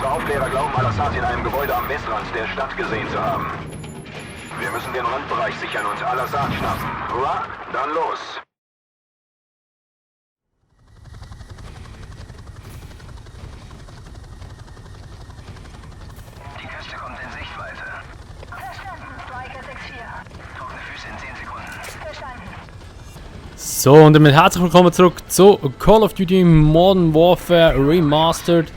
Unsere Aufklärer glauben, Al-Assad in einem Gebäude am Westrand der Stadt gesehen zu haben. Wir müssen den Randbereich sichern und Al-Assad schnappen. Hurra? Dann los! Die Küste kommt in Sichtweite. Verstanden, Striker 6-4. Trockene Füße in 10 Sekunden. Verstanden. So, und damit herzlich willkommen zurück zu Call of Duty Modern Warfare Remastered.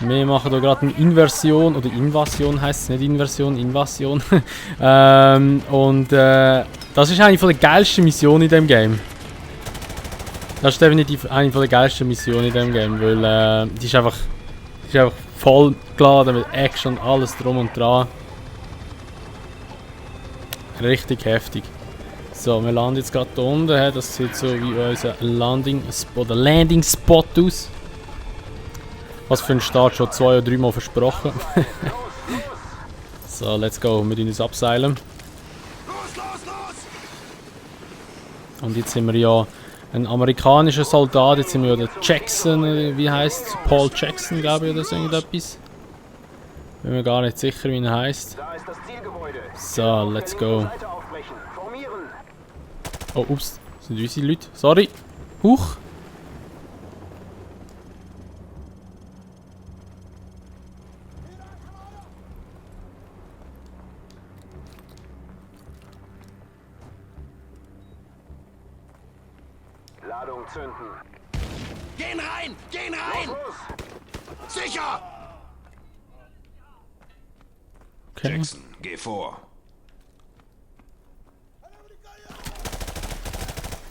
Wir machen hier gerade eine Inversion, oder Invasion heisst es, nicht Inversion, Invasion. Das ist eine von der geilsten Missionen in dem Game. Das ist definitiv eine von der geilsten Missionen in dem Game, weil die ist einfach voll geladen mit Action, alles drum und dran. Richtig heftig. So, wir landen jetzt gerade da unten. Das sieht so wie unser Landing Spot aus. Was für ein Start, schon 2 oder 3 Mal versprochen. So, let's go. Wir uns abseilen. Und jetzt sind wir ja ein amerikanischer Soldat. Jetzt sind wir ja der Jackson, wie heißt Paul Jackson, glaube ich, oder so irgendetwas. Bin mir gar nicht sicher, wie er heißt. So, let's go. Oh, ups, das sind unsere Leute. Sorry. Huch. Ladung zünden. Gehen rein! Gehen rein! Los! Sicher! Okay. Jackson, geh vor.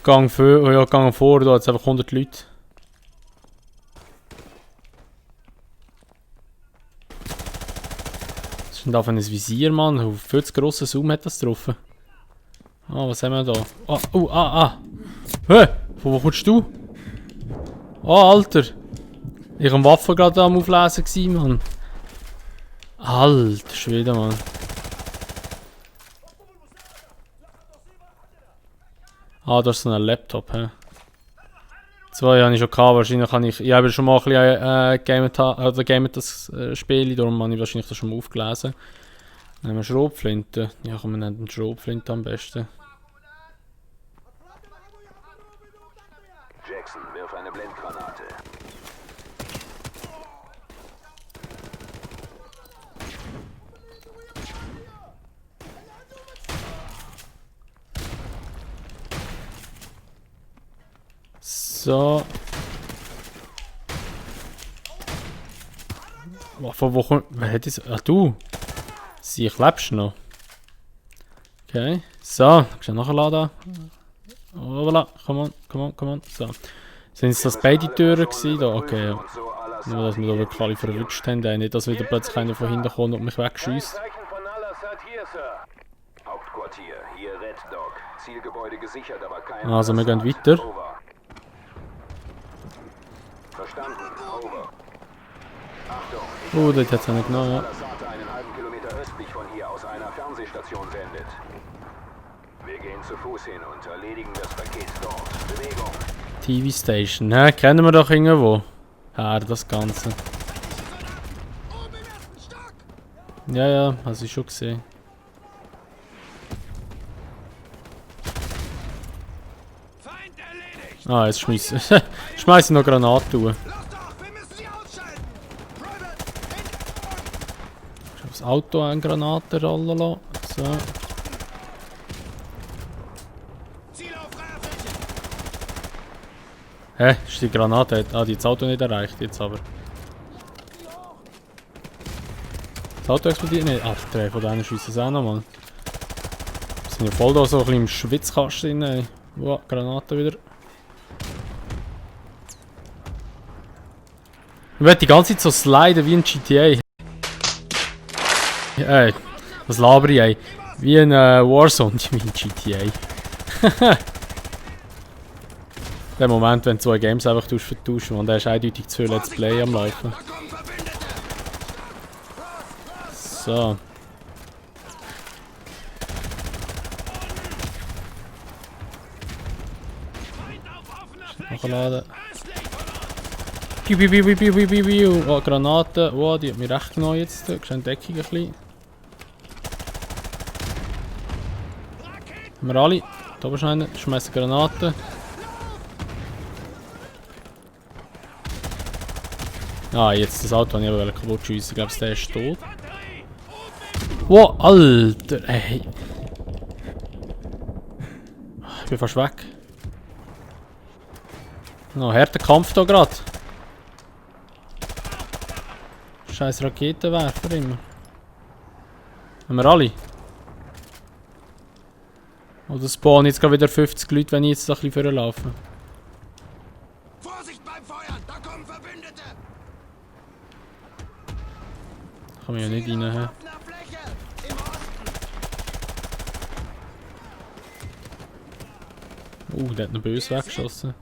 Gang vor, ja, Gang vor, da hat es einfach 100 Leute. Was ist denn da für ein Visier, Mann? Auf viel zu grossen Zoom hat das getroffen. Ah, was haben wir da? Hä? Von wo kommst du? Ah, Alter! Ich war Waffen gerade am Auflesen gewesen, Mann. Alter Schwede, Mann. Ah, das ist so ein Laptop, hä? 2 habe ich schon gehabt, wahrscheinlich kann ich... Ich habe schon mal ein bisschen gamet das Spiel, darum habe ich wahrscheinlich das schon mal aufgelesen. Dann haben wir Schrotflinte. Ja, komm, wir nennen den Schrotflinte am besten. Jackson, wirf eine Blendgranate. So. Von wo kommt... Wer hat das... Ah, du! Sie, ich lebst noch. Okay. So, kannst du nachladen? Oh, voilà. Come on. So. Sind es das beide Türen gewesen? Da? Okay, ja. Nur, dass wir da wirklich alle verwünscht haben. Nicht, dass wieder plötzlich einer von hinten kommt und mich wegschießt. Zeichen von Al-Assad hier, Sir. Hauptquartier, hier Red Dog. Zielgebäude gesichert, aber kein Also, wir gehen Al-Assad. weiter. Over. Verstanden. Over. Achtung. Dort hat es einen genommen, ja. Al-Assad einen halben Kilometer östlich von hier aus einer Fernsehstation sendet. Wir gehen zu Fuß hin und erledigen das Paket dort. Bewegung. TV-Station, hä? Kennen wir doch irgendwo. Ja, das Ganze. Ja, hast du schon gesehen. Ah, jetzt schmeiß ich noch Granaten. Ich habe das Auto eine Granate rollen lassen. So. Hä? Ist die Granate? Ah, die hat das Auto nicht erreicht, jetzt aber. Das Auto explodiert nicht. Alter, von denen schiessen es auch noch, Mann. Wir sind ja voll da so ein bisschen im Schwitzkasten drin, ey. Wow, Granate wieder. Ich werde die ganze Zeit so sliden wie ein GTA. Ey, was laber ich, ey? Wie ein Warzone, wie ein GTA. Der Moment, wenn du 2 Games einfach vertauschen und der ist eindeutig zu viel Let's Play am Laufen. So. Nachladen. Piu, piu, piu, piu, piu, piu, piu, piu. Oh, Granate. Oh, die hat mich recht genommen jetzt. Geschehen Deckung ein bisschen. Haben wir alle. Da oben ist einer. Schmeißen Granaten. Ah, jetzt das Auto habe ich aber kaputt schiessen. Ich glaube, der ist tot. Wow, Alter, ey. Ich bin fast weg. Noch harter Kampf da gerade. Scheiß Raketenwerfer immer. Haben wir alle? Oder spawnen jetzt gerade wieder 50 Leute, wenn ich jetzt ein bisschen vorlaufe? Vorsicht beim Feuern! Da kommen Verbündete! Kann man ja nicht rein. He? Offener Fläche! Im Osten! Der hat einen böse weggeschossen.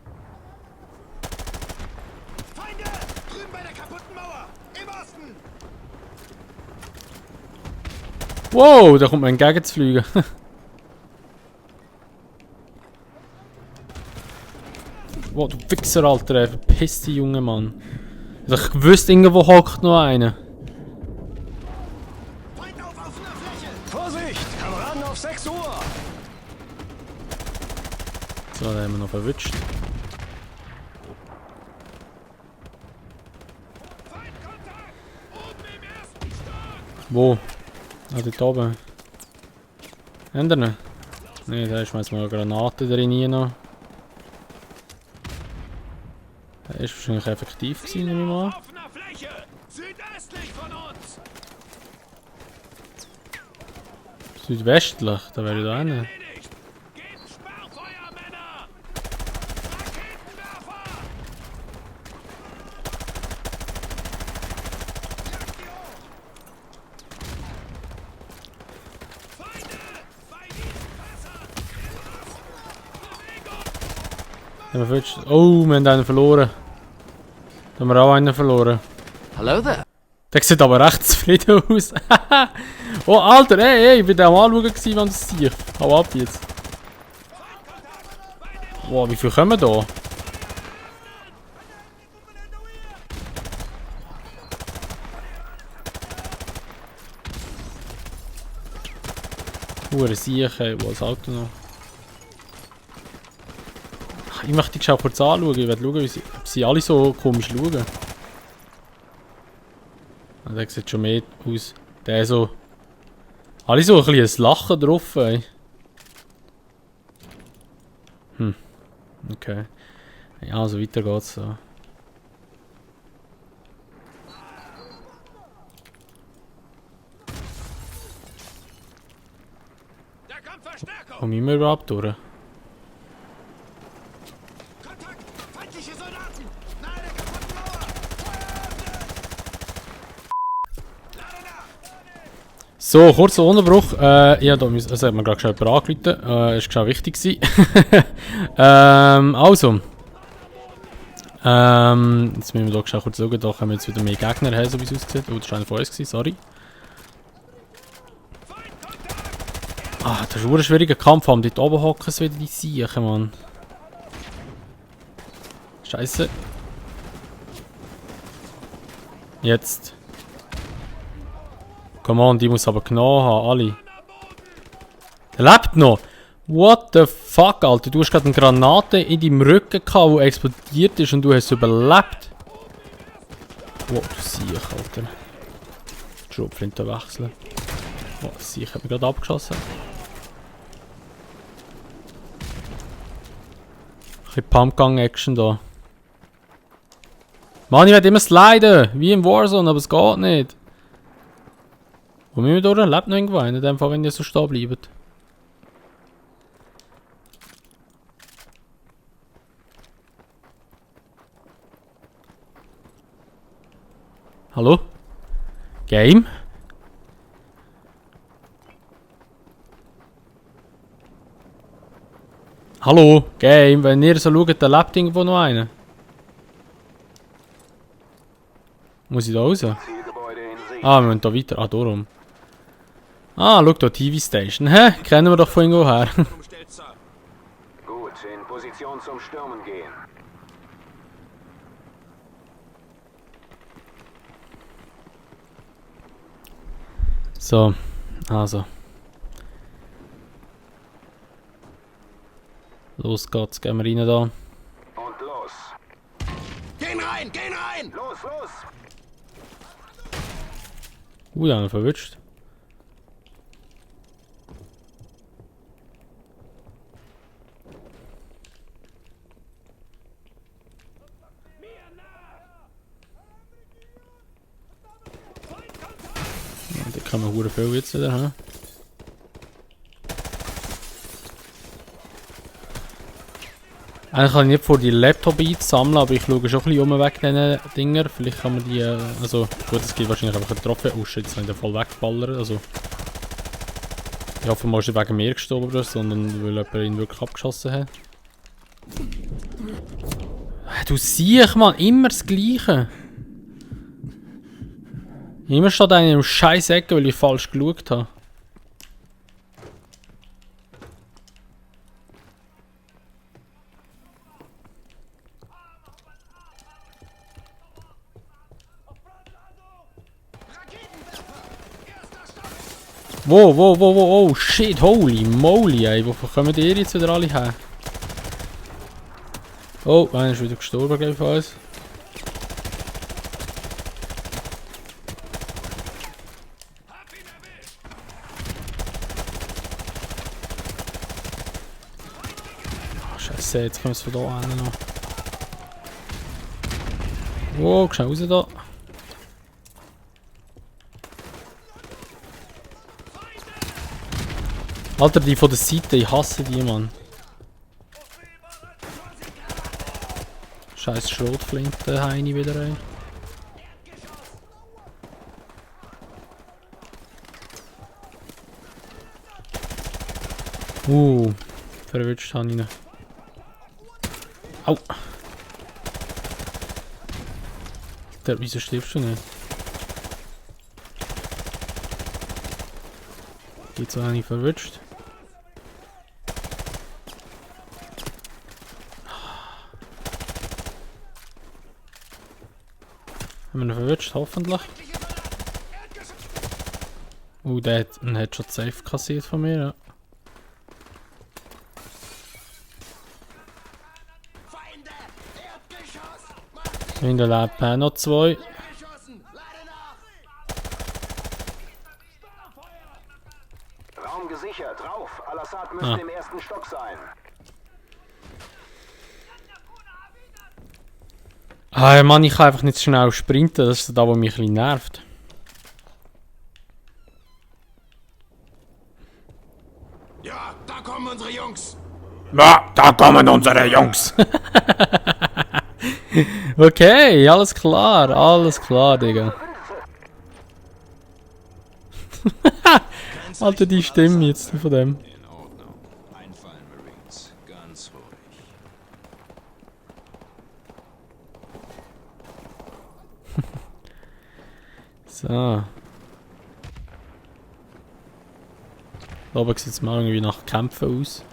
Feinde! Drüben bei der kaputten Mauer! Im Osten! Wow, da kommt mir entgegen zu fliegen. Wow, du Wichser, Alter, ey. Verpiss dich, junge Mann. Ich wüsste, irgendwo hockt noch einer. Feind auf offener Fläche! Vorsicht! Kameraden auf 6 Uhr! So, den haben wir noch verwünscht. Feindkontakt! Oben im ersten Stock! Wo? Ah, dort oben. Ändern? Ne, da ist mal eine Granate drin noch. Der ist wahrscheinlich effektiv gewesen, nehme ich mal an. Offener Fläche! Südöstlich von uns! Südwestlich, da wäre ich da hin. Erledigt! Gebt Sperrfeuer, Männer! Raketenwerfer! Feinde! Bei diesen Fässern! Im Osten! Bewegung! Haben wir verwünscht. Oh, wir haben einen verloren. Da haben wir auch einen verloren. Hello there! Der sieht aber recht zufrieden aus. Oh, Alter, ey, ich bin da am Anschauen gewesen, wenn das Sieg. Hau ab jetzt. Wow, wie viel kommen da? Sieg, ey, wo das Auto noch. Ich möchte die kurz anschauen, ich will schauen, ob sie alle so komisch schauen. Der sieht schon mehr aus. Der so. Alle so ein bisschen ein Lachen drauf, ey. Okay. Ja, also weiter geht's so. Da kommt Verstärkung! Kommen wir überhaupt durch? Kontakt! Feindliche Soldaten! Nahe der kaputten Mauer! Feuer öffnen! So, kurzer Unterbruch. Ja, da müssen, also hat man gerade schon jemand angerufen. Ist schon wichtig gewesen. Also. Jetzt müssen wir hier kurz schauen. Da haben wir jetzt wieder mehr Gegner haben, so wie es aussieht. Oh, das war einer von uns gewesen, sorry. Ah, das ist ein schwieriger Kampf. Haben dort oben hocken sie wieder die Siechen, Mann. Scheiße. Jetzt. Come on, die muss aber genommen haben, alle. Der lebt noch! What the fuck, Alter? Du hast gerade eine Granate in deinem Rücken gehabt, die explodiert ist und du hast überlebt. Wow, du Siech, Alter. Die Schrotflinte wechseln. Oh, das Siech hat mich gerade abgeschossen. Ein bisschen Pumpgun-Action da. Mann, ich werde immer sliden, wie im Warzone, aber es geht nicht. Wo müssen wir durch? Lebt noch irgendwo einer, in dem Fall, wenn ihr so stehen bleibt. Hallo? Game? Hallo? Game? Wenn ihr so schaut, dann lebt irgendwo noch einer. Muss ich da raus? Zielgebäude in Sicht. Ah, wir müssen da weiter. Ah, darum. Ah, schau da, TV-Station. Hä? Kennen wir doch von irgendwo her. Umstellt, Sir. Gut, in Position zum Stürmen gehen. So, also. Los geht's, gehen wir rein da. Und los. Gehen rein, gehen rein! Los, los! Ja, noch verwünscht. Ja, da kann man hure viel jetzt wieder, hä? Eigentlich kann ich nicht vor die Laptop sammeln, aber ich schaue schon ein bisschen um wegen diesen Dinger. Vielleicht kann man die, also gut, es gibt wahrscheinlich einfach einen Trophäe. Oh shit, jetzt habe ich den voll weggeballert, also. Ich hoffe, man ist nicht wegen mir gestorben, sondern weil jemand ihn wirklich abgeschossen hat. Du siehst, Mann, immer das Gleiche. Immer steht einer im scheiß Ecke, weil ich falsch geschaut habe. Wo, oh shit, holy moly, ey, wovon kommen die jetzt wieder alle her? Oh, einer ist wieder gestorben, glaube ich, von uns. Oh, Scheiße, jetzt kommen sie von da hin noch. Oh, schnell raus da. Alter, die von der Seite, ich hasse die, Mann. Scheiß Schrotflinte, Heini wieder rein. Verwünscht habe ich ihn. Au! Der, wieso stirbst du nicht? Die zwei habe ich verwünscht. Haben wir ihn verwünscht, hoffentlich. Der hat einen Headshot safe kassiert von mir, ja. Hinter lebt auch noch zwei. Raum gesichert, drauf. Al-Assad müsste im ersten Stock sein. Ah Mann, ich kann einfach nicht schnell sprinten, das ist da, wo mich ein bisschen nervt. Ja, da kommen unsere Jungs! Ja, da kommen unsere Jungs! Okay, alles klar, Digga. Alter, die Stimme jetzt von dem. In Ordnung. Einfallen, Marines. Ganz ruhig. So. Da oben sieht es mal irgendwie nach Kämpfen aus.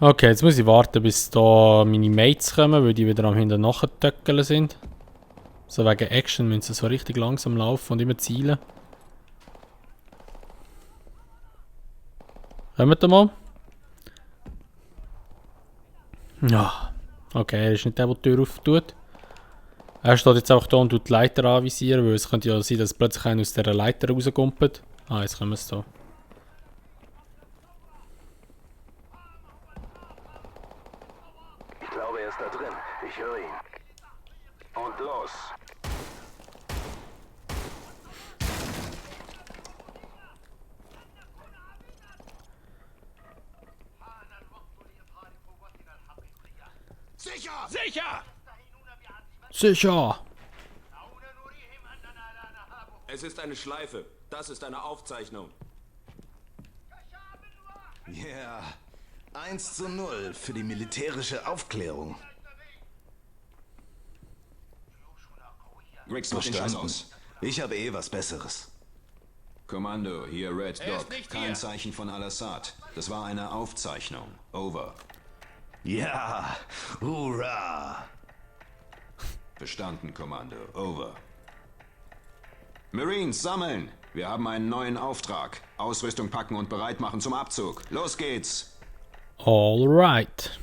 Okay, jetzt muss ich warten, bis da meine Mates kommen, weil die wieder am hinten nachtöckeln sind. So wegen Action müssen sie so richtig langsam laufen und immer zielen. Kommt ihr mal? Ja. Okay, er ist nicht der, der die Tür auftut. Er steht jetzt einfach da und tut die Leiter anvisieren, weil es könnte ja sein, dass plötzlich einer aus dieser Leiter rauskommt. Ah, jetzt kommen sie da. Ich glaube, er ist da drin. Ich höre ihn. Und los. Sicher! Sicher! Sicher! Es ist eine Schleife. Das ist eine Aufzeichnung. Ja, 1:0 für die militärische Aufklärung. Griggs macht den Scheiß aus. Ich habe eh was Besseres. Kommando, hier Red Er ist Dog. nicht Kein hier. Zeichen von Al-Assad. Das war eine Aufzeichnung. Over. Ja, hurra! Verstanden, Kommando. Over. Marines, sammeln! Wir haben einen neuen Auftrag. Ausrüstung packen und bereit machen zum Abzug. Los geht's! All right.